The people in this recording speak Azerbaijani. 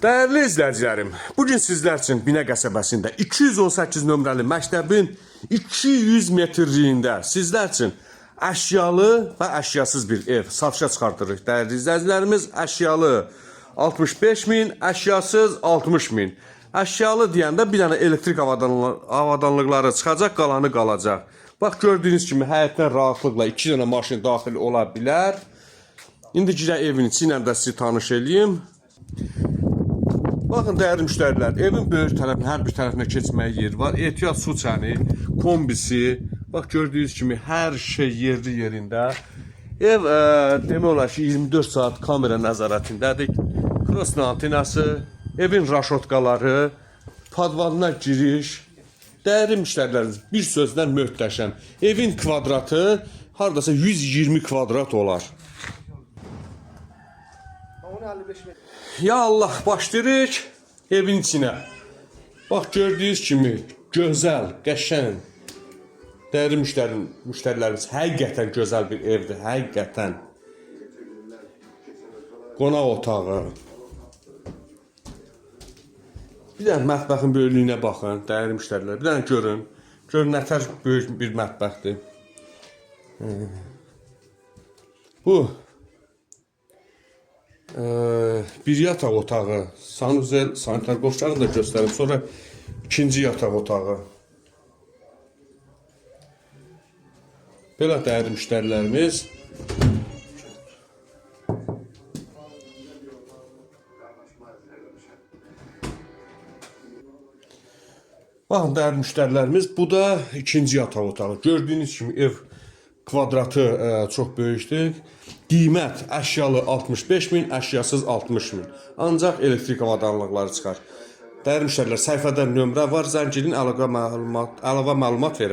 Dəyərli izləyicilərim, bu gün sizlər üçün Binə qəsəbəsində 218 nömrəli məktəbin 200 metrliyində sizlər üçün əşyalı və əşyasız bir ev satışa çıxardırıq. Dəyərli izləyicilərimiz, əşyalı 65 min, əşyasız 60 min. Əşyalı deyəndə bir dənə elektrik avadanlıqları çıxacaq, qalanı qalacaq. Bax gördüyünüz kimi həyətdən rahatlıqla 2 dənə maşın daxil ola bilər. İndi girək evin içi ilə də sizi tanış eləyim. Baxın dəyərli müştərilər, evin böyük tərəfinə, hər bir tərəfinə keçməyə yer var. Ehtiyat su çəni, kombisi, bax gördüyünüz kimi hər şey yerli yerində. Ev demək olar ki, 24 saat kamera nəzarətindədir. Krosna antenası, evin raşotkaları, podvalına giriş. Dəyərli müştərilərimiz, bir sözlə möhtəşəm. Evin kvadratı hardasa 120 kvadrat olar. Onu 55 ver. Ya Allah, başlayırıq evin içinə. Bax gördüyünüz kimi gözəl, qəşəng. Dəyərli müştərilərimiz, həqiqətən gözəl bir evdir, həqiqətən. Qonaq otağı. Bir dənə mətbəxin böyüklüyünə baxın, dəyərli müştərilər. Bir dənə görün. Görün nətər böyük bir mətbəxdir. Bu bir yataq otağı, sanuzel, sanitar qovşağını da göstərim. Sonra ikinci yataq otağı. Belə dəyərli müştərilərimiz. Baxın dəyərli müştərilərimiz, bu da ikinci yataq otağı. Gördüyünüz kimi ev kvadratı çox böyükdür. Qiymət əşyalı 65 min, əşyasız 60 min. Ancaq elektrik avadanlıqları çıxar. Dəyərli müştərilər, səhifədə nömrə var. Zəng edin, əlavə məlumat verək.